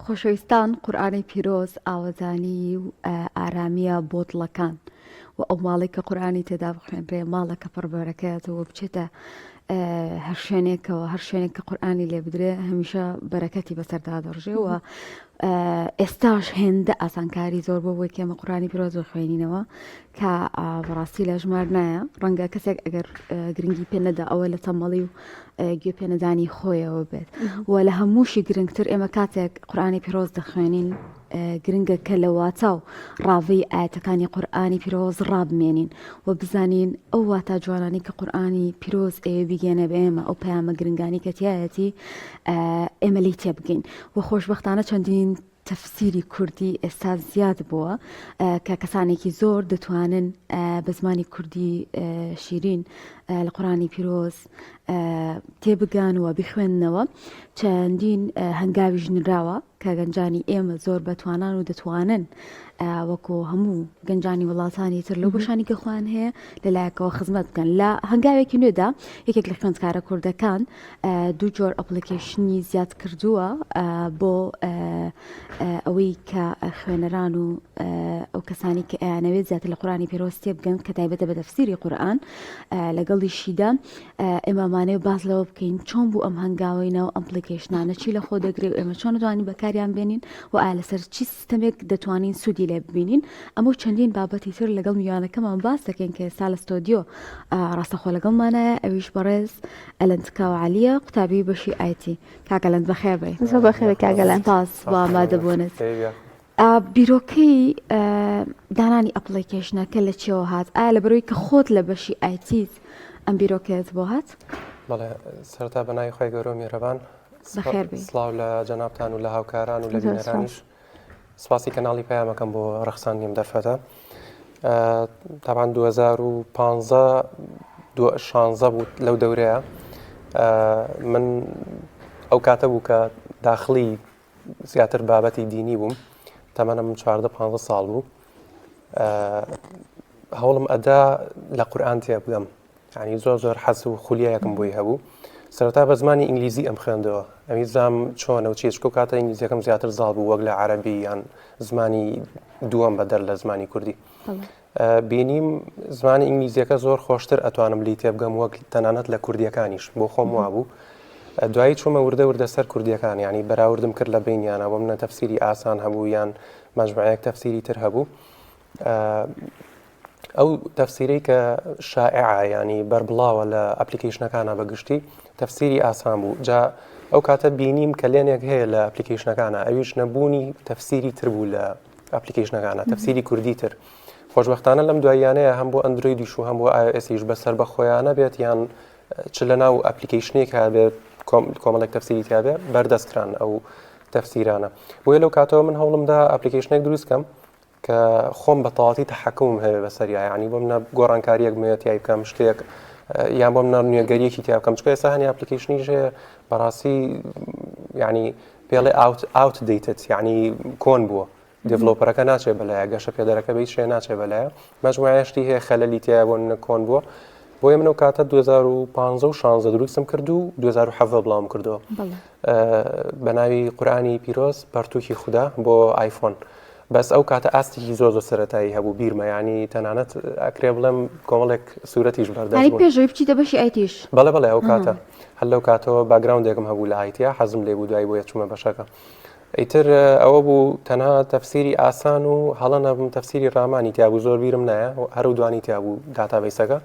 خۆشەویستان قورئانی پیرۆز ئاوەدانی و ئارامیە بۆ دڵەکان و ئەو ماڵێک کە قورئانی تێدا بخوێنرێ ماڵەکە پڕ بەرەکەتەوە بچێتە هەر شوێنێکەوە هەر شوێنێک کە قورئانی لێ بدرێ هەمیشە بەرەکەتی بەسەردا دەڕژێ و ئێستاش هێندە ئاسانکاری زۆر بۆ بۆی کێمە قورانی پیرۆز بخوێنینەوە کە بەڕاستی لە ژمار نایە ڕەنگە کەسێک ئەگەر گرنگی پێ نەدا ئەوە لە تەمەڵی و گوێ پێنەدانی خۆیەوە بێت و لە هەمووشی گرنگتر ئێمە کاتێک قورئانی پیرۆز دەخوێنین گرنگە کە لە واتا و ڕاڤەی ئاەتەکانی قورئانی پیرۆز ڕابمێنین و بزانین ئەو واتا جوانانی کە قورئانی پیرۆز ئەیە بیگەێنە بە ئێمە ئەو پەیامە گرنگانی کە تایەتی ئێمە لی تێبگەین و خۆشببختانە چەندین تەفسیری کوردی ئێستا زیاد بووە کە کەسانێکی زۆر دەتوانن بە زمانی کوردی شیرین لە قورانی پیرۆز تێبگان و بخوێندنەوە چەندین هەنگاویش نراوە کە گەنجانی ئێمە زۆر بەتوانان و دەتوانن وەکو هەموو گەنجانی وڵاتانی تر لەو بەشانی کە خۆیان هەیە لەلایەکەوە خزمەت بکەن لە هەنگاوێکی نوێدا یەکێک لە خوێندکارە کوردەکان دوو جۆر application ی زیاد کردووە بۆ ئەوەی کە خوێنەران و ئەو کەسانی کە ئەیانەوێت زیاتر لە قورانی پیرۆز تێبگەن کە تایبەتە بە تەفسیری قورئان لەگەڵیشیدا ئێمەمانەوە باس لەوە بکەین چۆن بوو ئەم هەنگاوەی ناو application انە چی لە خۆ دەگرێت و ئێمە چۆن دەتوانین بەکاریان بێنین و ئایا لەسەر چی سیستەمێک دەتوانین سوودی لێ ببینین ئەمە و چەندین بابەتی تر لەگەڵ میوانەکەمان باس دەکەین کە ئێستا لە ستۆدیۆ ڕاستەخۆ لەگەڵمانایە ئەویش بەڕێز ئەلەند کاوە عەلیە قوتابی بەشی IT کاک ئەلەند بەخێر بێی. زۆر بەخێر بێی کاک ئەلەند. سپاس بۆ ئامادەبوونت. بیرۆکەی دانانی application ەکە لە چیەوە هات؟ ئایا لەبەرەوەی کە خۆت لە بەشی IT یت ئەم بیرۆکەیەت بۆ هات؟ بەڵێ سەرەتا بە ناوی خوای گەورە و میهرەبان بەخێر بێی. سڵاو لە جەنابتان و لە هاوکاران و لە بینەرانیش. سپاسی کەناڵی پەیامەکەم بۆ ڕەخساندنی ئەم دەرفەتە. تاوان 2015 16 بوو لەو دەورەیە من ئەو کاتە بوو کە داخلی زیاتر بابەتی دینی بووم تەمەنم 14 15 ساڵ بوو هەوڵم ئەدا لە قورئان تێبگەم یانی زۆر زۆر حەز و خولیایەکم بۆی هەبوو سەرەتا بە زمانی ئینگلیزی ئەم خوێندەوە ئەمی زام چۆنە و چیە چکە کاتە ئینگلیزیەکەم زیاتر زاڵ بوو وەک لە عەربی یان زمانی دووەم بەدەر لە زمانی کوردی بینیم زمانی ئینگلیزیەکە زۆر خۆشتر ئەتوانم لی تێبگەم وەک تەنانەت لە کوردیەکانیش بۆ خۆم وابوو دوایی چوومە وردە وردە سەر کوردیەکان ینی بەراوردم کرد لە بینیانە بۆ منە تەفسیری ئاسان هەبوو یان مەجموعەیەک تەفسیری تر هەبوو ئەو تەفسیرەی کە شائعە ینی بەربڵاوە لە application ەکانە بە گشتی تەفسیری ئاسان بوو جا ئەو کاتە بینیم کە لێنێک هەیە لە application ەکانە ئەویش نەبوونی تەفسیری تر بوو لە application ەکانە تەفسیری کوردی تر خۆشببختانە لەم دواییانەیە هەم بۆ ئەندرۆیدیش و هەم بۆ iOS یش بەسەر بەخۆیانە بێت یان چ لە ناو application ێک هەبێت کۆمەڵێک تەفسیری تیاابێ بەردەستکران ئەو تەفسیرانە بۆیە لەو کاتەوە من هەوڵمدا application ێک دروست کەم کە خۆم بە تەواتی تەحەکومم هەبێ بەسەریا یعنی بۆم نە گۆڕانکاریەک بمەوێت تیای بکەم شتێک یان بۆم نە نوێگەریەکی تیا بکەم چونکە ئێستا هەنی application یش هەیە بەڕاستی یعنی پێڵێ out outdated یعنی کۆن بووە developer ەکە ناچێت بەلایە گەشە پێدەرەکە بە هیچ شێ ناچێت بەلایە مەجموعەیە شتی هەیە خەلەلی تایە بۆ نە کۆن بووە بۆیە من ئەو کاتە 2015 و 16 دروستم کرد و 2017 بڵاوم کردەوە بە ناوی قورئانی پیرۆز پەرتووکی خودا بۆ ئایفۆن بەس ئەو کاتە ئاستێکی زۆر زۆر سەرەتایی هەبوو بیرمە یانی تەنانەت ئەکرێ بڵێم کۆمەڵێک سوورەتیش بەردەست یانی بوون. پێش ئەوەی بچیتە بەشی IT یش؟ بەڵێ بەڵێ ئەو کاتە هەر لەو کاتەوە background ێکم هەبوو لە IT یا حەزم لێ بوو دوای بۆیە چوومە بەشەکە ئیتر ئەوە بوو تەنها تەفسیری ئاسان و هەڵە نەبم تەفسیری ڕامانی تیا بوو زۆر بیرم نایە هەر و دوانی تیا بوو database ەکە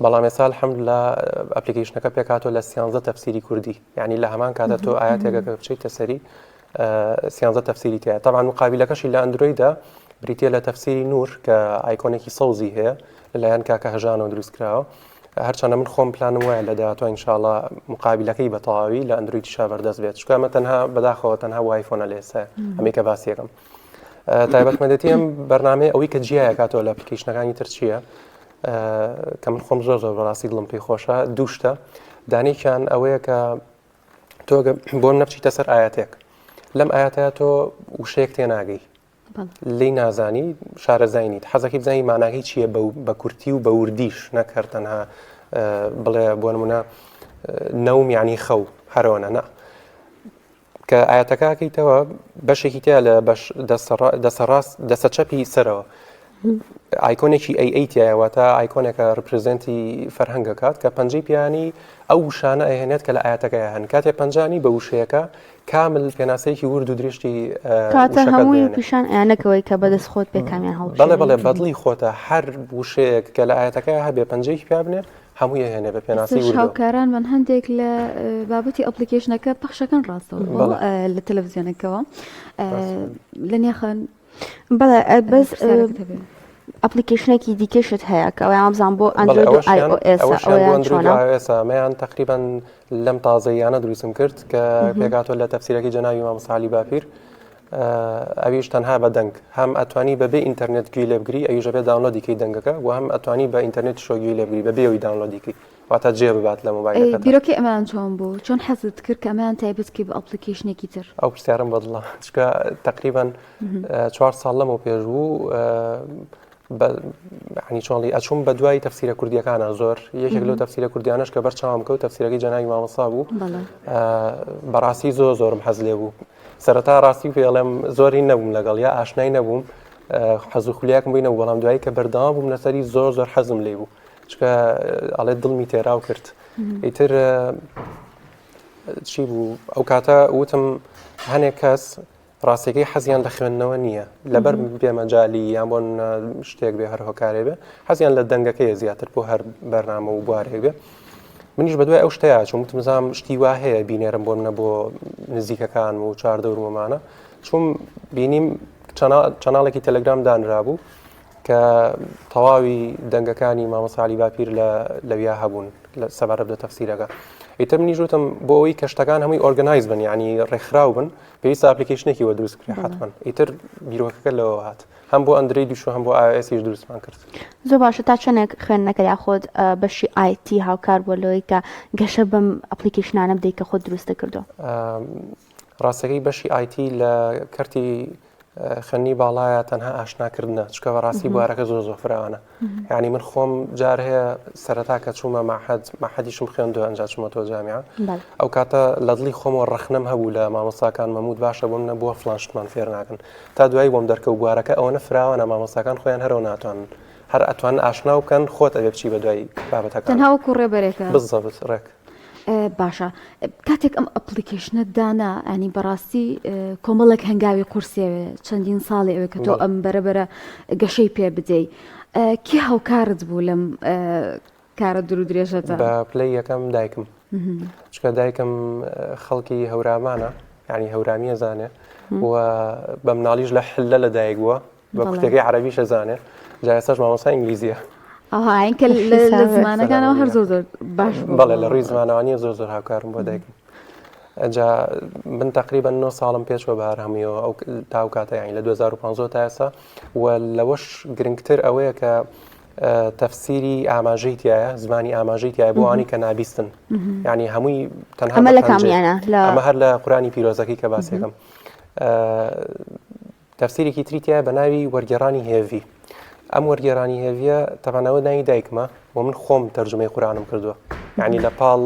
بەڵام ئێستا الحمدلله application ەکە پێکهاتووە لە سیانزە تەفسیری کوردی یعنی لە هەمان کاتە تۆ ئاەتێکە کە بچیتە سەری سیانزە تەفسیری تایە تەبعەن مقابلەکەشی لە ئەندرۆیدا بریتە لە تەفسیری نور کە icon ێکی سەوزی هەیە لەلایەن کاکە هەژانەوە دروست کراوە هەرچەندە من خۆم پلانم وایە لە داهاتوە ئینشاڵا مقابلەکەی بە تەواوی لە ئەندرۆیدیشا بەردەست بێت چونکە ئەمە تەنها بەداخەوە تەنها بۆ ئایفۆنە لە ئێستا ئەمەی کە باسیەکەم تایبەتمەندێتی ئەم بەرنامەیە ئەوەی کە جیایە کاتەوە لە application ەکانی تر چییە کە من خۆم زۆر زۆر بەڕاستی دڵم پێی خۆشە دوو شتە دانێکیان ئەوەیە کە تۆ بۆم نەبچیتە سەر ئاەتێک لەم ئاەتە تۆ وشەیەک تێناگەی لی نازانی شارەزای نیت حەزەکەی بزانی ماناکەی چییە بە کورتی و بە وردیش نەک هەر تەنها بڵێ بۆ نمونە نەوم یعنی خەو هەرۆنە نا. کە ئایەتەکە ئەکەیتەوە بەشێکی تیا لە بەش دەسە ڕاست دەسە چەپی سەرەوە icon ێکی ئەی ئەی تایە واتە icon ێکە represent ی فەرهەنگە کات کە پەنجەی پیانی ئەو وشانە ئەهێنێت کە لە ئاەتەکەی هەن کاتێ پەنجانی بە وشەیەکە کامل پێناسەیەکی ورد و درشتی کاتە هەمووی پیشان ئەیانەکەوەی کە بەدەست خۆت پێکامیان هەڵ بەڵێ بەڵێ بەدڵی خۆتە هەر وشەیەک کە لە ئاەتەکە هەبێ پەنجەیەکی پیا بنێ هەمووی ئەهێنێ بە پێناسەی ئێستاش وردەوە. هاوکارانمان هەندێک لە بابەتی application ەکە پەخشەکەن ڕاستەوخۆ بەڵێ. لە تەلەڤزیۆنەکەوە ڕاستە. لە نێخان بەڵێ بەس پرسیارێکت هەبێ. application ێکی دیکەشت هەیە کە ئەویان بزانم بۆ بەڵێ ئەندرۆید و ئای ئەوەشیان ئۆ ئێسە ئەوەشیان بۆ ئەویان ئەندرۆید و چۆنە؟ ئای ئۆ ئێسە ئەمەیان تەقریبەن لەم تازەییانە دروستم کرد کە پێکهاتووە لە تەفسیرەکەی جەنابی مامۆستا عەلی باپیر ئەویش تەنها بە دەنگ هەم ئەتوانی بەبێ ئینتەرنێت گوێی لێ بگری ئەویش ئەبێ download ی کەی دەنگەکە و هەم ئەتوانی بە ئینتەرنێتیشەوە گوێی لێ بگری بەبێ ئەوەی download ی کەی واتە جێ ببات لە ئەی مۆبایلەکەتا. بیرۆکەی ئەمەیان چۆن بوو؟ چۆن حەزت کرد کە ئەمەیان تایبەت بکەی بە application ێکی تر؟ ئەو پرسیارەم بەدڵە چونکە تەقریبەن چوار ساڵ لەمەو پێش بوو یانی چۆن ڵی ئەچووم بە دوای تەفسیرە کوردیەکانە زۆر یەکێک لەو تەفسیرە کوردیانەش کە بەر چاوم کەوت تەفسیرەکەی جەنابی مامۆستا بوو بەڕاستی زۆر زۆرم حەز لێ بوو سەرەتا ڕاستی پێڵێم زۆری نەبووم لەگەڵ یا ئاشنای نەبووم حەز و خولیاکم بووی نەبوو بەڵام دوایی کە بەردەوام بووم لەسەری زۆر زۆر حەزم لێ بوو چکە ئەڵێ دڵمی تێراو کرد ئیتر چی بوو ئەو کاتە وتم هەنێک کەس ڕاستیەکەی حەزیان لە خوێندنەوە نییە لەبەر بێمەجالی یان بۆ شتێک بێ هەر هۆکارێ بێ حەزیان لە دەنگەکەی زیاتر بۆ هەر بەرنامە و بوارێک بێ منیش بەدوای ئەو شتەیە چوم وتم زام شتی وا هەیە بینێرم بۆ منە بۆ نزیکەکان و چواردەورمەمانە چوم بینیم channel ێکی تەلەگرام دانرابوو کە تەواوی دەنگەکانی مامۆستا عەلی باپیر لە لەویا هەبوون لە سەبارەت بە تەفسیرەکە ئیتر منیش وتم بۆ ئەوەی کە شتەکان هەمووی organize بن یعنی ڕێکخراو بن پێویستە application ێکی وە دروست بکرێ حتمما ئیتر بیرۆکەکە لەوە هات هەم بۆ ئەندرۆیدیش و هەم بۆ iOS یش دروستمان کرد. زۆر باشە تا چەندێک خوێندنەکە یاخود بەشی IT هاوکار بووە لەوەی کە گەشە بەم application انە بدەیت کە خۆت دروستت کردووە؟ ڕاستەکەی بەشی IT لە کەرتی خوێندنی باڵایە تەنها ئاشناکردنە چکە بەڕاستی بوارەکە زۆر زۆر فراوانە یعنی من خۆم جار هەیە سەرەتا کە چوومە مەعهەد مەعهەدیشم خوێندووە ئەنجا چوومە تۆ جامیعە ئەو کاتە لە دڵی خۆمەوە ڕەخنەم هەبوو لە مامۆستاکان مەموت باشە بۆم نە بۆ فلان شتمان فێر ناکەن تا دوایی بۆم دەرکەوت بوارەکە ئەوەنە فراوانە مامۆستاکان خۆیان هەرەوە ناتوانن هەر ئەتوان ئاشنا بکەن خۆت ئەبێ بچی بە دوای بابەتەکان تەنها وەکو ڕێبەرێکە بالضبط ڕێک باشە کاتێک ئەم application ە دانا ئەنی بەڕاستی کۆمەڵێک هەنگاوی قورسێوێ چەندین ساڵی ئەوێ کە تۆ ئەم بەرەبەرە گەشەی پێ بدەی کی هاوکارت بوو لەم کارە دوور و درێژەدا؟ بە پلەی یەکەم دایکم چکە دایکم خەڵکی هەورامانە یعنی هەورامیە زانێ و بە مناڵیش لە حلە لە دایک بووە بە کورتەکەی عەرەبیش ئەزانێ جا ئێستاش مامۆستای ئینگلیزیە. ئەوها این کە لە زمانەکانەوە هەر زۆر زۆر باش بوو. بەڵێ لە ڕووی زمانەوانیە زۆر زۆر هاوکارم بۆ دایکم. جا من تقریبا 9 ساڵم پێچوە بە هەر هەموویەوە ئەو تا ئەو کاتە یانی لە 2015 تا ئێستا و لەوەش گرنگتر ئەوەیە کە تەفسیری ئاماژەی تایە زمانی ئاماژەی تایە بۆ ئەوانی کە نابیستن یعنی هەمووی تەنها ئەمە لە کامیانە ئەمە هەر لە قورانی پیرۆزەکەی کە باسێکم تەفسیرێکی تری تیایە بە ناوی وەرگێڕانی هێڤی. ئەم وەرگێڕانی هێڤیە تەبعەن ئەوە ناوی دایکمە و من خۆم تەرجومەی قورئانم کردووە. یعنی لە پاڵ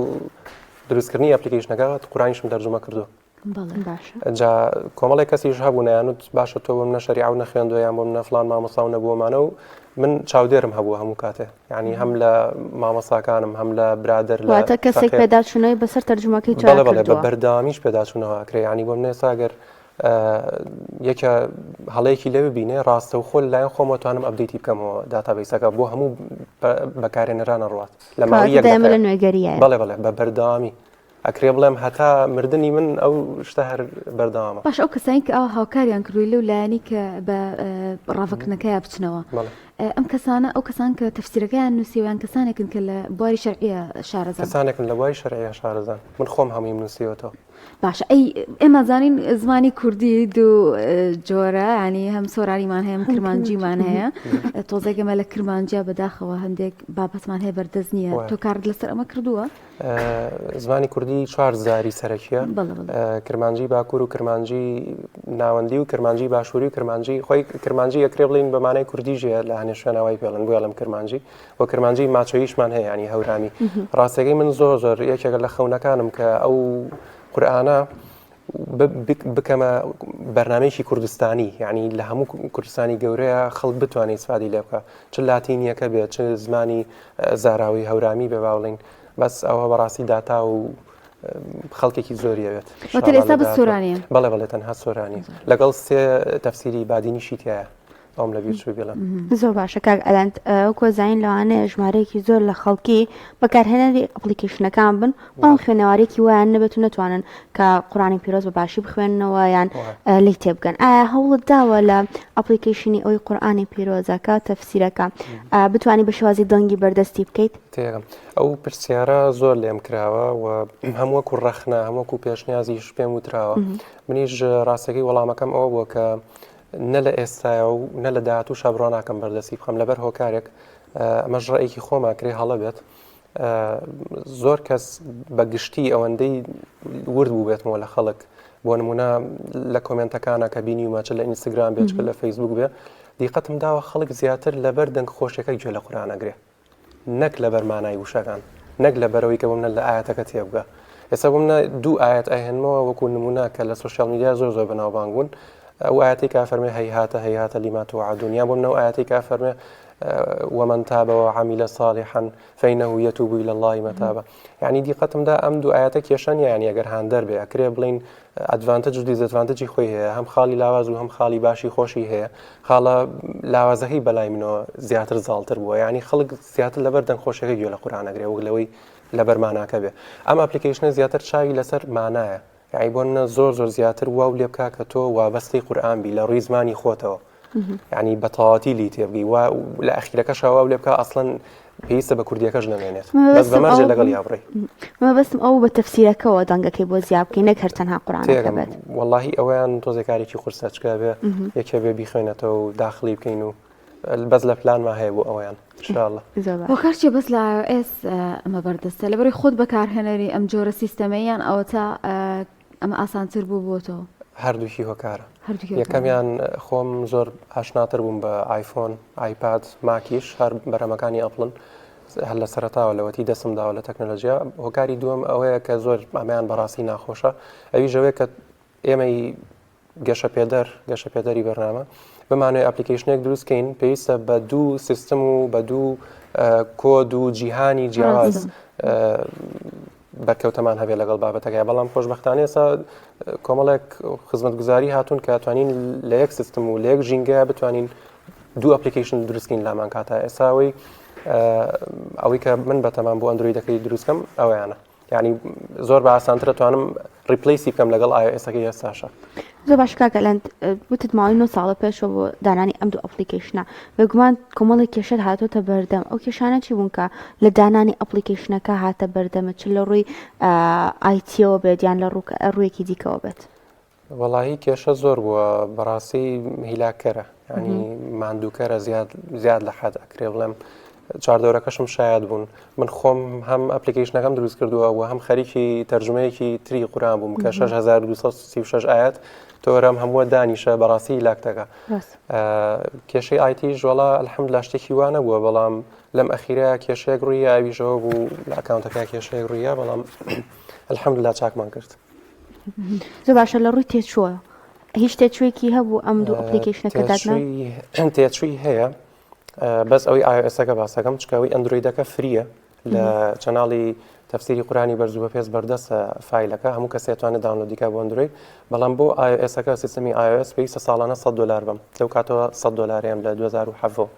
دروستکردنی application ەکە قورئانیشم تەرجومە کردووە. جا کۆمەڵێک کەسیش هەبوو نەیانوت باشە تۆ بۆم نە شەریعە و نەخوێندووە یان بۆم نە فڵان مامۆستا و نەبووەمانە و من چاودێرم هەبوو هەموو کاتێ یعنی هەم لە مامۆستاکانم هەم لە برادەر لە واتە کەسێک پێداچوونەوەی بەسەر تەرجومەکەی تۆ بەڵێ بەڵێ بە بەردەوامیش پێداچوونەوە ئەکرێ یعنی بۆم نێسا گەر یەکە هەڵەیەکی لێ ببینێ ڕاستەوخۆ لەلایەن خۆمەوە توانم update ی بکەمەوە database ەکە بۆ هەموو بەکارهێنەران ئەڕوات لە ماوەی یەک دایمە لە دەقەیە. نوێگەریایە. بەڵێ بەڵێ بە بەردەوامی ئەکرێ بڵێم هەتا مردنی من ئەو شتە هەر بەردەوامە. باشە ئەو کەسانی کە ئاوا هاوکاریان کردووی لەو لایەنەی کە بە ڕاڤەکردنەکەیا بچنەوە بەڵێ. ئەم کەسانە ئەو کەسان کە تەفسیرەکەیان نووسیوە یان کەسانێکن کە لە بواری شەرعیە شارەزان؟ کەسانێکن لە بواری شەرعیە شارەزان من خۆم هەموویم نووسیوەتەوە. باشە ئەی ئێمە زانین زمانی کوردی دوو جۆرە ینی هەم سۆرانیمان هەیە کرمانجیمان هەیە تۆزێک ئێمە لە کرمانجیا بەداخەوە هەندێک بابەتمان هەیە بەردەست نییە تۆ کارت لەسەر ئەمە کردووە زمانی کوردی چوار زاری سەرەکیە کرمانجی باکوور و کرمانجی ناوەندی و کرمانجی باشووری و کرمانجی خۆی کرمانجی یەکرێ بڵین بەمانای کوردی ژێ لە هەنێ شوێنەوەی پێڵن بۆڵم کرمانجی و کرمانجی ماچۆییشمان هەیە ینی هەورامی ڕاستەکەی من زۆر زۆر یەکێکە لە خەونەکانم کە ئەو قورئانە بکەمە بەرنمەیەکی کوردستانی یعنی لە هەموو کوردستانی گەورەیە خەڵک بتوانێت ئیسفادی لێ بکە چ لاتینیەکە بێت چ زمانی زاراوی هەورامی بێ باڵین بەس ئەوە بەڕاستی داتا و خەڵکێکی زۆری ئەوێت ئێستا بە سۆرانیە بەڵێ بەڵێ تەنها سۆرانی لەگەڵ سێ تەفسیری بادینیشی تایە ئەوم لەبیر چوو بڵێم. زۆر باشە کاک ئەلەند وەکو ئەزانین لەوانەیە ژمارەیەکی زۆر لە خەڵکی بەکارهێنەری application ەکان بن بەڵام خوێنەوارێکی وایان نەبێت و نەتوانن کە قورانی پیرۆز بە باشی بخوێننەوە یان لێی تێبگەن ئایا هەوڵت داوە لە application ی ئەوی قورئانی پیرۆزەکە تەفسیرەکە بتوانی بە شێوازی دەنگی بەردەستی بکەیت؟ تێگەم ئەو پرسیارە زۆر لێم کراوە و هەم وەکو ڕەخنە هەم وەکو پێشنیازیش پێم وتراوە منیش ڕاستەکەی وەڵامەکەم ئەوە بووە کە نە لە ئێستایا و نە لە داهاتووشا بڕوا ناکەم بەردەستی بخەم لەبەر هۆکارێک ئەمەش ڕێیەکی خۆمە کرێ هەڵە بێت زۆر کەس بە گشتی ئەوەندەی ورد بوو بێتمەوە لە خەڵک بۆ نمونە لە کۆمنتەکانە کە بینیومە چ لە ئینستاگرام بێت لە فەیسبوک بێ دیقەتم داوە خەڵک زیاتر لەبەر دەنگ خۆشیەکە گوێ لە قورئان ئەگرێ نەک لەبەر مانای وشەکان نەک لەبەرەوەی کە بۆمنە لە ئاەتەکە تێبگە ئێستا بۆمنە دوو ئاەت ئەهێنمەوە وەکو نمونە کە لە social media زۆر زۆر بەناوبانگ بوون ئەو ئاەتی کە فەرمێ هيهات هيهات لما توعدون یان بۆمنە ئەو ئاەتی کە فەرمێ ومن تاب وعمل صالحا فإنه يتوب إلى الله متابا یعنی دیقەتمدا ئەم دوو ئاەتە کێشە نییە یعنی ئەگەر هاندەر بێ ئەکرێ بڵین advantage و disadvantage ی خۆی هەیە هەم خاڵی لاواز و هەم خاڵی باشی خۆشی هەیە خاڵە لاوازەکەی بەلای منەوە زیاتر زاڵتر بووە یعنی خەڵک زیاتر لەبەر دەنگ خۆشەکە گوێ لە قورئان ئەگرێ وەک لەوەی لەبەر ماناکە بێ ئەم application ە زیاتر چاوی لەسەر مانایە یعنی بۆ نە زۆر زۆر زیاتر واو لێ بکا کە تۆ وابەستەی قورئان بی لە ڕووی زمانی خۆتەوە یعنی بە تەواوەتی لی تێبگەی و لە ئەخیرەکەشا واو لێ بکا ئەسڵەن پێویستە بە کوردیەکەش نەمێنێت بەس بە مەرجێ لەگەڵ یا بڕی مەبەستم ئەو بە تەفسیرەکەوە دەنگەکەی بۆ زیاد بکەین نەک هەر تەنها قورئانەکە بێت وەڵاهی ئەوەیان تۆزێ کارێکی قورسە چکە بێ یەکێ بێ بیخوێنێتەوە و داخلی بکەین و بەس لە پلانما هەیە بۆ ئەوەیان انشاءاللە هۆکار چیە بەس لە iOS ئەمە بەردەستە لەبەری خۆت بەکارهێنەری ئەم جۆرە سیستەمەیان ئەوەتا ئەمە ئاسانتر بوو بۆ تۆ؟ هەردووکی هۆکارە. یەکەمیان خۆم زۆر ئاشناتر بووم بە ئایفۆن، ئایپاد، ماکیش هەر بەرهەمەکانی ئەپڵن هەر لە سەرەتاوە لەوەتی دەستم داوە لە تەکنەلۆژیا. هۆکاری دووەم ئەوەیە کە زۆر ئەمەیان بەڕاستی ناخۆشە ئەویش ئەوەیە کە ئێمەی گەشەپێدەر گەشەپێدەری بەرنامە بمانەوێت application ێک دروست کەین پێویستە بە دوو سیستم و بە دوو کۆد و جیهانی جیاواز بەرکەوتەمان هەبێت لەگەڵ بابەتەکە بەڵام خۆشببختانە ئێستا کۆمەڵێک خزمەتگوزاری هاتوون کە توانین لە یەک سیستم و لە یەک ژینگە بتوانین دوو application دروستکەین لامان کاتە ئێستا ئەوەی ئەوەی کە من بەتەمان بۆ ئەندرویدەکەی دروستکەم ئەویانە یعنی زۆر بە ئاسانترە توانم replace ی بکەم لەگەڵ iOS ەکەی ئێستاشە. زۆر باشە کاک ئەلەند وتت ماوەی نۆ ساڵە پێشەوە بۆ دانانی ئەم دوو application ە بێگومان کۆمەڵێک کێشەت هاتۆتە بەردەم ئەو کێشانە چی بوون کە لە دانانی application ەکە هاتە بەردەمت چ لە ڕووی IT یەوە بێت یان لە ڕوویەکی دیکەوە بێت؟ وەڵاهی کێشە زۆر بووە بەڕاستی هیلاکەرە ینی ماندووکەرە زیاد زیاد لە حەد ئەکرێ بڵێم چواردەورەکەشم شایەت بوون من خۆم هەم application ەکەم دروست کردووە و هەم خەریکی تەرجمەیەکی تری قوران بووم کە 6236 ئاەت تۆرەم هەمووە دانیشە بەڕاستی هیلاکتەکە کێشەی IT ژۆڵا الحمدلله شتێکی وا نەبووە بەڵام لەم ئەخیرە کێشەیەک ڕووی ئاویژەوە بوو لە account ەکە کێشەیەک ڕوویە بەڵام الحمدلله چاکمان کرد زۆر باشە لە ڕووی تێچووە هیچ تێچوویەکی هەبوو ئەم دوو application ە کە داتنا تێچووی هەیە بەس ئەوەی iOS ەکە باسەکەم چکەوەی ئەندرویدەکە free یە لە channel ی تەفسیری قورانی بەرز و بەپێز بەردەستە فایلەکە هەموو کەسێ توانێت download ی کا بۆ ئەندروید بەڵام بۆ iOS ەکە سیستمی iOS پێویستە ساڵانە 100 دلار بم لەو کاتەوە 100 دلاریم لە 2017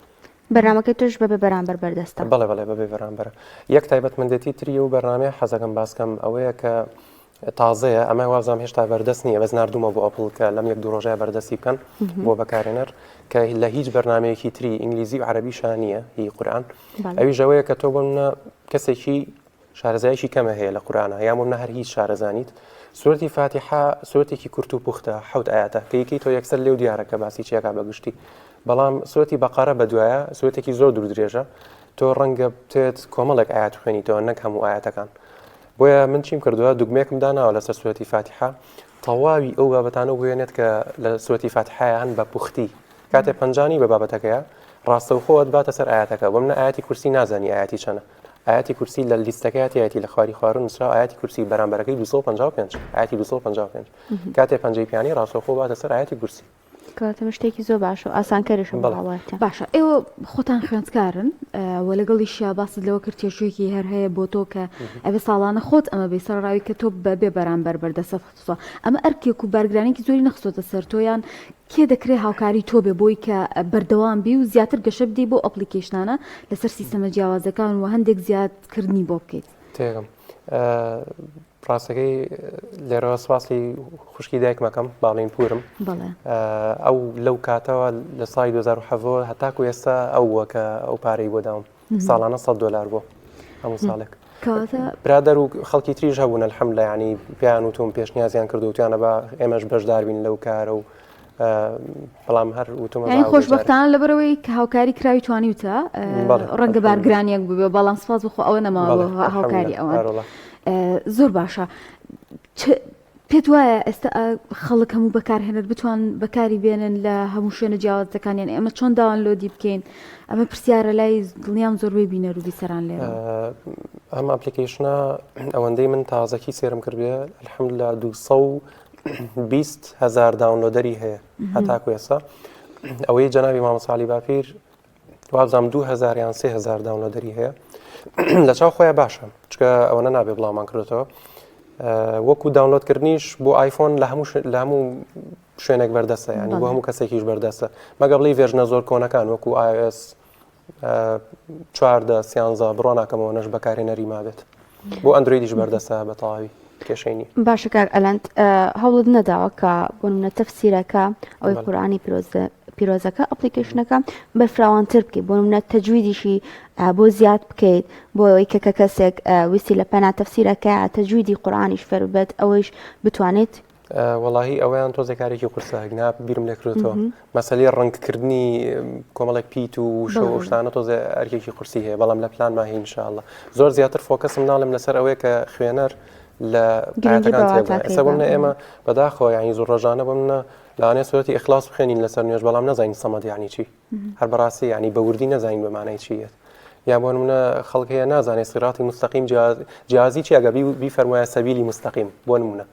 بەرنامەکەی تۆش بەبێ بەرامبەر بەردەستە؟ بەڵێ بەڵێ بەبێ بەرامبەرە. یەک تایبەتمەندێتی تری ئەو بەرنامەیە حەزەکەم باسکەم ئەوەیە کە تازەیە ئەمە وابزانم هێشتا بەردەست نییە بەس ناردوومە بۆ ئەپڵ کە لەم یەک دوو ڕۆژەیە بەردەستی بکەن بۆ بەکارێنەر کە لە هیچ بەرنمەیەکی تری ئینگلیزی و عەرەبیشا نییە هی قورئان ئەویش ئەوەیە کە تۆ بۆ منە کەسێکی شارەزایەکی کەمە هەیە لە قورئانا یان بۆ منە هەر هیچ شارەزانیت سورەتی فاتیحە سورەتێکی کورت و پوختە حەوت ئایەتە کە یەکەی تۆ یەکسەر لێو دیارە کە باسی چیەکا بە گشتی بەڵام سورەتی بەقەرە بەدوایە سورەتێکی زۆر دوور درێژە تۆ ڕەنگە بتێت کۆمەڵێک ئاەت خوێنیتەوە نەک هەموو ئاەتەکان بۆیە من چیم کردووە دوگمێکم داناوە لەسەر سورەتی فاتیحە تەواوی ئەو بابەتانە بوێنێت کە لە سورەتی فاتیحەیە هەن بە پوختی کاتێ پەنجانی بە بابەتەکەیە ڕاستەوخۆ ئەتباتە سەر ئایەتەکە بۆ منە ئایەتی کورسی نازانی ئایەتی چەنە. ئایەتی کورسی لە لیستەکەیا تیایەتی لە خواری خوارو نوسراوە ئایەتی کورسی بەرامبەرەکەی 255 ئایەتی 255 کاتێ پەنجەی پیانی ڕاستەوخۆ باتە سەر ئایەتی کورسی. کەواتە ئەمە شتێکی زۆر باشە و ئاسانکەریشە بۆ بەڵێ. هاوڵاتیان. باشە ئێوە خۆتان خوێندکارن و لەگەڵیشیا باست لەوە کرد تێچوویەکی هەر هەیە بۆ تۆ کە ئەبێ ساڵانە خۆت ئەمە بی سەرەڕاوی کە تۆ بە بێ بەرامبەر بەردەستت خستووە ئەمە ئەرکێک و بارگرانیەکی زۆری نەخستۆتە سەر تۆ یان کێ دەکرێ هاوکاری تۆ بێ بۆی کە بەردەوام بی و زیاتر گەشە بدەی بۆ application انە لەسەر سیستەمە جیاوازەکان و هەندێک زیادکردنی بۆ بکەیت؟ تێگەم ڕاستەکەی لێرەوە سپاسی خوشکی دایکمەکەم باڵین پورم ئەو لەو کاتەوە لە ساڵی 2007 هەتاکو ئێستا ئەو وە کە ئەو پارەی بۆ داوم ساڵانە 100 دلار بۆ هەموو ساڵێک برادەر و خەڵکی تریش هەبوون الحمدلله ینی پێیان وتوم پێشنیازیان کردو وتیانە با ئێمەش بەشداربین لەو کارە و بەڵام هەر وتومە یانی خۆشبەختانە لەبەرەوەی کە هاوکاری کراوی توانیوتە ڕەنگە بارگرانیەک ببێ بەڵام سپاس بخۆ ئەوە نەماوە هاوکاری ئەوان زۆر باشە پێت وایە ئێستا خەڵک هەموو بەکارهێنەر بتوان بەکاری بێنن لە هەموو شوێنە جیاوازەکان یان ئێمە چۆن download ی بکەین ئەمە پرسیارە لای دڵنیام زۆربەی بینەر و بیسەران لێرە. ئەم application ە ئەوەندەی من تازەکی سێرم کردێ الحمدلله 220 هزار downloader ی هەیە هەتاکو ئێستا ئەوەی جەنابی مامۆستا عەلی باپیر وابزانم 2000 یان 3000 downloader ی هەیە لە چاو خۆیان باشە چکە ئەوەنە نابێ بڵاومان کردێتەوە وەکو download کردنیش بۆ ئایفۆن لە هەموو لە هەموو شوێنێک بەردەستە ینی بۆ هەموو کەسێکیش بەردەستە مەگە بڵی version ە زۆر کۆنەکان وەکو iOS چواردە سیانزە بڕوا ناکەمەوە نەش بەکارهێنەری مابێت بۆ ئەندرۆیدیش بەردەستە بە تەواوی کێشەی نییە. باشە کاک ئەلەند هەوڵت نەداوە کە بۆ نمونە تەفسیرەکە ئەوەی قورئانی پیرۆزە پیرۆزەکە application ەکە بەرفراوانتر بکەیت بۆ نمونە تەجویدیشی بۆ زیاد بکەیت بۆ ئەوەی کە کە کەسێک ویستی لە پەنا تەفسیرەکە تەجویدی قورئانیش فێر بێت ئەوەیش بتوانێت وەڵاهی ئەوەیان تۆزێ کارێکی قورسە گنا بیرم لێ کردێتەوە مەسەلی ڕەنگکردنی کۆمەڵێک پیت و وشە و شتانە تۆزێ ئەرکێکی قورسی هەیە بەڵام لە پلانما هەیە ئینشاءاللە زۆر زیاتر focus م ناڵێم لەسەر ئەوەیە کە خوێنەر لە گرنگی ئاەکان بە تێبگات واتاکەی ئێستا بۆ بە منە ئێمە بەداخەوە یانی زۆر ڕۆژانە بۆ منە لەوانەیە سورەتی ئیخلاص بخوێنین لەسەر نوێژ بەڵام نەزانین سەمەد یانی چی هەر بەڕاستی یانی بە وردی نەزانین بە مانای چی یەت یا بۆ نمونە خەڵک هەیە نازانێت صراطی مستقیم جیازی چی ئەگە بیفەرمایە سەبیلی مستقیم بۆ نمونە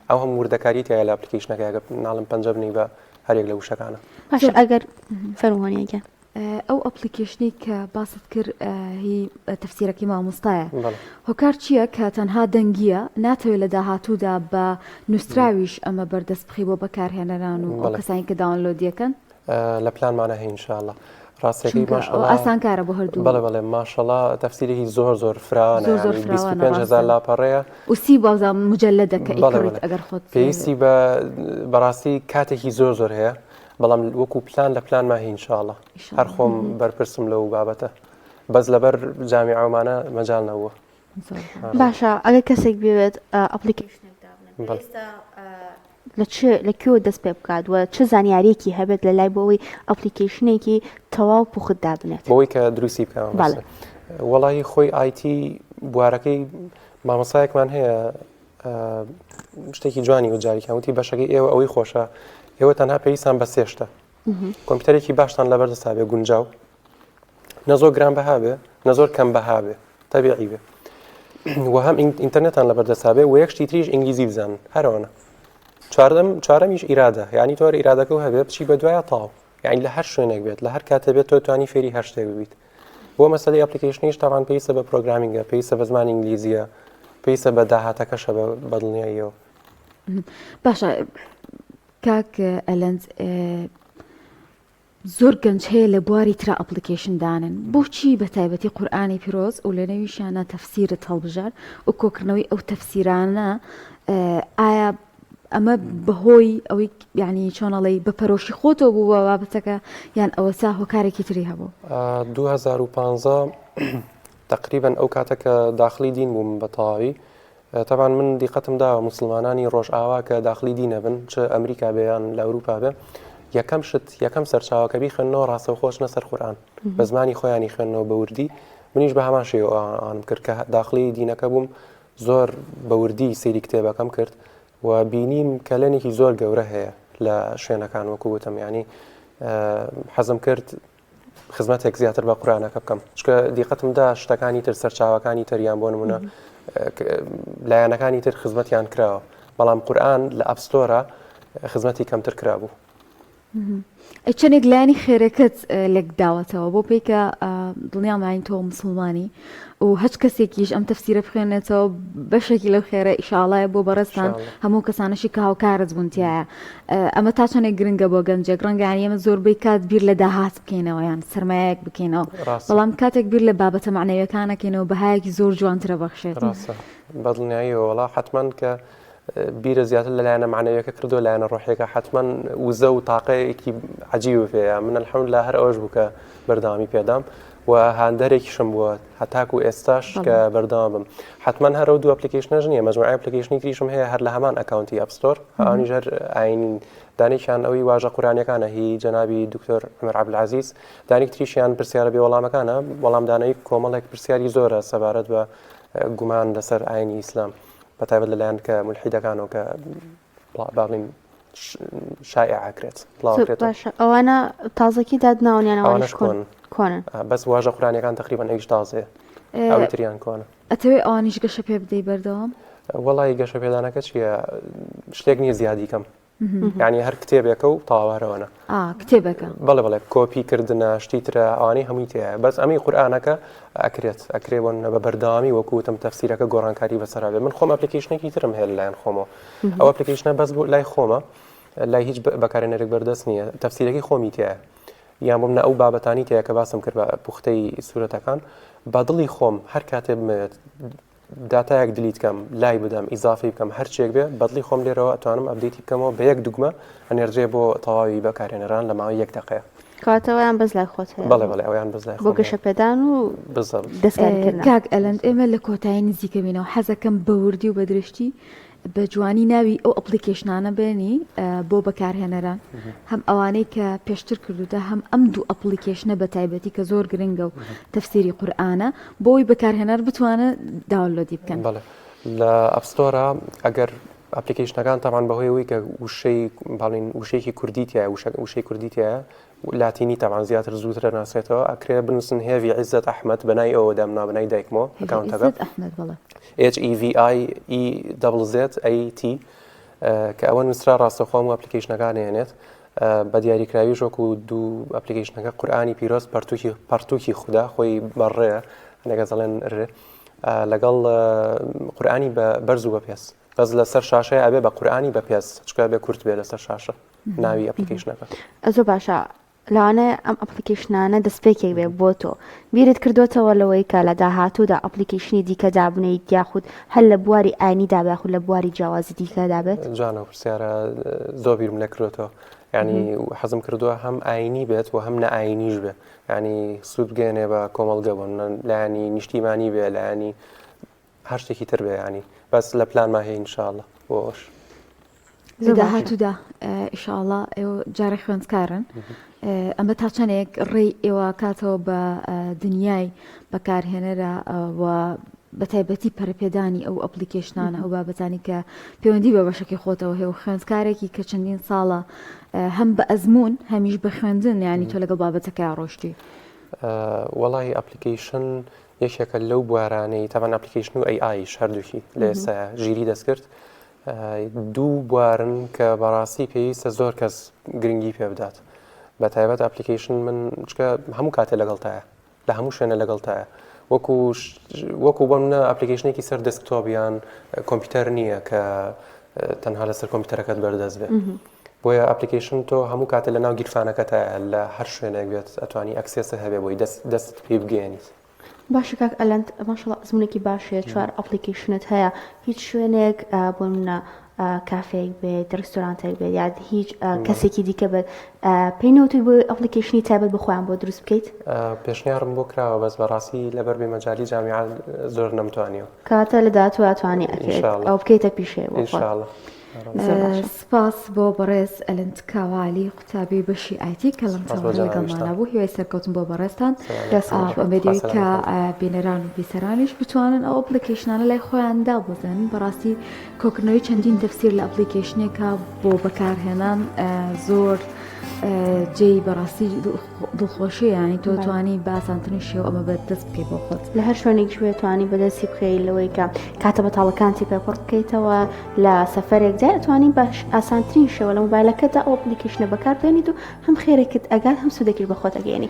ئەو هەم وردەکاری تایە لە application ەکە ئەگە ناڵم پەنجە بنی بە هەرێک لە وشەکانە باشە ئەگەر فەرمووانیەکە ئەو application ەی کە باست کرد هی تەفسیرەکەی مامۆستایە هۆکار چییە کە تەنها دەنگیە ناتەوێت لە داهاتوودا بە نووسراویش ئەمە بەردەست بخی بۆ بەکارهێنەران و ئەو کەسانی کە download یەکەن؟ لە پلانمانە هەیە ان شاء اللە ڕاستەکەی ماشاءاللە ئاسانکارە بۆ هەردوو بەڵێ بەڵێ ماشاءاللە تەفسیرێکی زۆر زۆر فراوانە زۆر زۆر یانی فراوانە 25000 ڕاستە لاپەڕەیە و سی بازا مجلدە کە بەڵێ ئیکڕیت بەڵێ ئەگەر خۆت پێویستی بە بەڕاستی کاتێکی زۆر زۆر هەیە بەڵام وەکو پلان لە پلانما هەیە ان شاء اللە ان شاء هەر اللە خۆم بەرپرسم لەو بابەتە بەس لەبەر جامیعەومانە مەجال نەبووە زۆر باش. باشە ئەگەر کەسێک بێت application ێک دابنێت بەڵێ. پێویستە لە چ لە کوێوە دەست پێ بکات و چ زانیاریەکی هەبێت لە لای بۆ ئەوەی application ێکی تەواو پوخت دابنێت؟ بۆ ئەوەی کە دروستی بکە بەڵێ. وەڵاهی خۆی IT بوارەکەی مامۆسایەکمان هەیە شتێکی جوانی و جاریکان وتی بەشەکەی ئێوە ئەوەی خۆشە ئێوە تەنها پێویستان بە سێ شتە کۆمپیوتەرێکی باشتان لەبەردەستا بێ گونجاو نە زۆر گران بەها بێ نە زۆر کەم بەها بێ تەبیعی بێ و هەم ئینتەرنێتان لەبەردەستا بێ و یەک شتی تریش ئینگلیزی بزانن هەرەوەنە چواردەم چوارەمیش ئیرادە یعنی تۆر ئیرادەکە و هەبێ بچی بە دوایە تاو یعنی لە هەر شوێنێک بێت لە هەر کاتێ بێت تۆ توانی فێری هەر شتێک ببیت بۆ مەسەلەی application یش تاوان پێویستە بە programming ە پێویستە بە زمانی ئینگلیزیە پێویستە بە داهاتەکەشە بە دڵنیاییەوە باشە کاک ئەلەند زۆر گەنج هەیە لە بواری ترا application دانن بۆچی بە تایبەتی قورئانی پیرۆز و لەنێویشیانا تەفسیرت هەڵبژارد و کۆکردنەوەی ئەو تەفسیرانە ئایا ئەمە بەهۆی ئەوەی یعنی چۆن ئەڵێی بە پەرۆشی خۆتەوە بوو بە بابەتەکە یان ئەوەسا هۆکارێکی تری هەبوو؟ 2015 تقریبا ئەو کاتە کە داخلی دین بووم بە تەواوی تەبعەن من دیقەتم داوە موسڵمانانی ڕۆژئاوا کە داخلی دین ئەبن چ ئەمریکا بێ یان لە ئەوروپا بێ یەکەم شت یەکەم سەرچاوە کە بیخوێننەوە ڕاستەوخۆ چنە سەر قورئان بە زمانی خۆیانی خوێندنەوە بە وردی منیش بە هەمان شێوە ئەوانم کرد کە داخلی دینەکە بووم زۆر بە وردی سەیری کتێبەکەم کرد و بینیم کەلێنێکی زۆر گەورە هەیە لە شوێنەکان وەکو وتم ینی حەزم کرد. خزمەتێک زیاتر بە قورئانەکە بکەم چونکە دیقەتم دا شتەکانی تر سەرچاوەکانی تر یان بۆ نمونە لایەنەکانی تر خزمەتیان کراوە بەڵام قورئان لە App Store ە خزمەتی کەمتر کرابوو. ئەی چەندێک لایەنی خێرەکەت لێک داوەتەوە بۆ پێی کە دڵنیام ئاین تۆ مسلمانی و هەچ کەسێکیش ئەم تەفسیرە بخوێنێتەوە بەشێکی لەو خێرە ئیشاڵایە بۆ بەڕێزتان هەموو کەسانەشی کە هاوکارت بوون تایە ئەمە تا چەندێک گرنگە بۆ گەنجێک ڕەنگە یانی ئێمە زۆربەی کات بیر لە داهات بکەینەوە یان سەرمایەک بکەینەوە بەڵام کاتێک بیر لە بابەتە مەعنەویەکانەکەینەوە بەهایەکی زۆر جوانترە بەخشێت. ڕاستە بەدڵنیاییەوە وەڵا حەتمەن کە بیرە زیاتر لە لایەنە مەعنەویەکە کردو لایەنە ڕۆحیەکە حەتمەن وزە و تاقەیەکی عەجیب پێیە من الحمدلله هەر ئەوەش بوو کە بەردەوامی پێدام و هاندەرێکیشم بووە هەتاکو ئێستاش کە بەردەوام بم حتمما هەر ئەو دوو application ەش نییە مەجموعەی application ی تریشم هەیە هەر لە هەمان account ی App Store ئەوانیش هەر ئاینین دانێکیان ئەوی واژە قورانیەکانە هی جەنابی دکتۆر عمر عەبدولعەزیز دانێک تریشیان پرسیارە بێ وەڵامەکانە وەڵامدانەوەی کۆمەڵێک پرسیاری زۆرە سەبارەت بە گومان لەسەر ئاینی ئیسلام بە تایبەت لەلایەن کە مولحیدەکانەوە کە با بڵێین شائع ئەکرێت بڵاوکرێتەوە. باشە ئەوانە تازەکی دادناون یان ئەوانەش کۆن کۆنن؟ بەس واژە قورانیەکان تقریبا ئەویش تازەیە ئەوی تریان کۆنە. ئەتەوێ ئەوانیش گەشە پێ بدەی بەردەوام؟ وەڵی گەشە پێدانەکە چییە شتێک نییە زیادی کەم یعنی هەر کتێبێکە و تاوارەوەە کتێبەکە بەڵێ بەڵێ کۆپی کردنە شتی ترە ئەوانەی هەمووی تایە بەس ئەمی قورآانەکە ئەکرێت ئەکرێ بۆ نە بە بەردەوامی وەکو وتم تەفسیرەکە گۆڕانکاری بەسەرا بێ من خۆم application ێکی ترم هەیە لەلایەن خۆمەوە ئەو application ە بەس بۆ لای خۆمە لای هیچ بەکارێنەرێک بەردەست نییە تەفسیرەکەی خۆمی تایە یان بۆ منە ئەو بابەتانی تایە کە باسم کرد بە پوختەی سوورەتەکان بە دڵی خۆم هەر کاتێ بمەوێت داتایەک delete کەم لای بدەم ئیزافەی بکەم هەرچێک بێ بەدڵی خۆم لێرەوە ئەتوانم update ی بکەمەوە بە یەک دوگمە ئەنێردرێ بۆ تەواوی بەکارهێنەران لە ماوەی یەک دەقەیە. کەواتە ئەویان بەس لای خۆت هەیە؟ بەڵێ بەڵێ ئەویان بەس لای خۆم هەیە. بۆ گەشەپێدان و بالضبط. دەستکاریکردنە. کاک ئەلەند ئێمە لە کۆتایی نزیکە بینەوە حەزەکەم بە وردی و بە درشتی بە جوانی ناوی ئەو application انە بێنی بۆ بەکارهێنەران هەم ئەوانەی کە پێشتر کردوتە هەم ئەم دوو application ە بە تایبەتی کە زۆر گرنگە و تەفسیری قورئانە بۆی بەکارهێنەر بتوانە download ی بکەن. بەڵێ لە App Store ا ئەگەر application ەکان تاوان بەهۆی ئەوەی کە وشەی باڵین وشەیەکی کوردی تایە وشەی کوردی تایە لاتینی تاوان زیاتر زووترە ناسێتەوە ئەکرێ بنووسن هێڤی عیزەت ئەحمەد بەنای ئەوە دامنا بەنای دایکمەوە account ەکە H E V I E double Z A T کە ئەوە نووسرا ڕاستەخۆ هەموو application ەکان هێنێت بە دیاریکراویش وەکو دوو application ەکە قورئانی پیرۆز پەرتوکی پەرتوکی خودا خۆی بەڕێ لەگە دەڵێن ر لەگەڵ قورئانی بە بەرز و بە پێز بەس لەسەر شاشەیە ئەبێ بە قورئانی بە پێز چکە بێ کورت بێ لەسەر شاشە ناوی application ەکە. زۆر باشە لەوانەیە ئەم application انە دەستپێکێک بێ بۆ تۆ بیرت کردوتەوە لەوەی کە لە داهاتوودا application ی دیکە دابنێیت یاخود هەر لە بواری ئاینیدا بێ یاخود لە بواری جیاوازی دیکەدا بێت؟ جوانە پرسیارە زۆر بیرم لێ کردوێتەوە ینی حەزم کردووە هەم ئاینی بێت و هەم نەئاینیش بێ ینی سوود بگەێنێ بە کۆمەڵگە بۆ لایەنی نیشتیمانی بێ لایەنی هەر شتێکی تر بێ ینی بەس لە پلانما هەیە انشاءاللە بۆ ئەوەش. لە داهاتوودا ئیشاڵا ئێوە جارێ خوێندکارن ئەمە تا چەندێک ڕێی ئێوە کاتەوە بە دنیای بەکارهێنەرە و بە تایبەتی پەرەپێدانی ئەو application انە ئەو بابەتانی کە پەیوەندی بە بەشەکەی خۆتەوە هەیە و خوێندکارێکی کە چەندین ساڵە هەم بە ئەزموون هەمیش بە خوێندن ینی تۆ لەگەڵ بابەتەکە ڕۆشتی وەڵی application یەکێکە لەو بوارانەی تەبعەن application و AI یش هەردووکی لە ئێستا ژیری دەستکرد دوو بوارن کە بەڕاستی پێویستە زۆر کەس گرنگی پێ بدات بە تایبەت application من چکە هەموو کاتێ لەگەڵتایە لە هەموو شوێنە لەگەڵتایە وەکو وەکو بۆ منە application ێکی سەر desktop یان کۆمپیوتەر نییە کە تەنها لەسەر کۆمپیوتەرەکەت بەردەست بێ بۆیە application تۆ هەموو کاتێ لە ناو گیرفانەکەتایە لە هەر شوێنێک بێت ئەتوانی access ت هەبێ بۆی دەست دەستت پێ بگەیەنیت. باشە کاک ئەلەند ماشاءاللە ئەزمونێکی باش هەیە چوار application ت هەیە هیچ شوێنێک بۆ منە کافێک بێت ڕیستۆرانتێک بێت یاد هیچ کەسێکی دیکە بێت پێی نەوتوی بۆ application ی تایبەت بە خۆیان بۆ دروست بکەیت؟ پێشنیارم بۆ کراوە بەس بەڕاستی لەبەر بێ مەجالی جامیعە زۆر نەمتوانیوە. کەواتە لە داهاتوو ئەتوانی ئەکرێت ئەوە بکەیتە پیشەیە بۆ خۆت. سپاس بۆ بەڕێز ئەلند کاوالی قوتابی بەشی IT کە لەم تەوەرە لەگەڵمانە بوو هیوای سەرکەوتن بۆ بەڕێزتان ئومێدی کە بینەران و بیسەرانیش بتوانن ئەو application انە لای خۆیان دابەزێنن بەڕاستی کۆکردنەوەی چەندین تەفسیر لە application ێکە بۆ بەکارهێنان زۆر. جێی بەڕاستی دڵخۆشی ینی تۆ توانی بە ئاسانترین شێوە ئەمە بە دەست بکەی بۆ خۆت. لە هەر شوێنێکیش بێ توانی بەدەستی بخەی لەوەی کە کاتە بەتاڵەکانتی پێ پڕ بکەیتەوە لە سەفەرێکدا ئەتوانی بە ئاسانترین شێوە لە مۆبایلەکەتدا ئەو application ە بەکار بێنیت و هەم خێرێکت ئەگات هەم سوودێکیش بە خۆت ئەگەیەنی.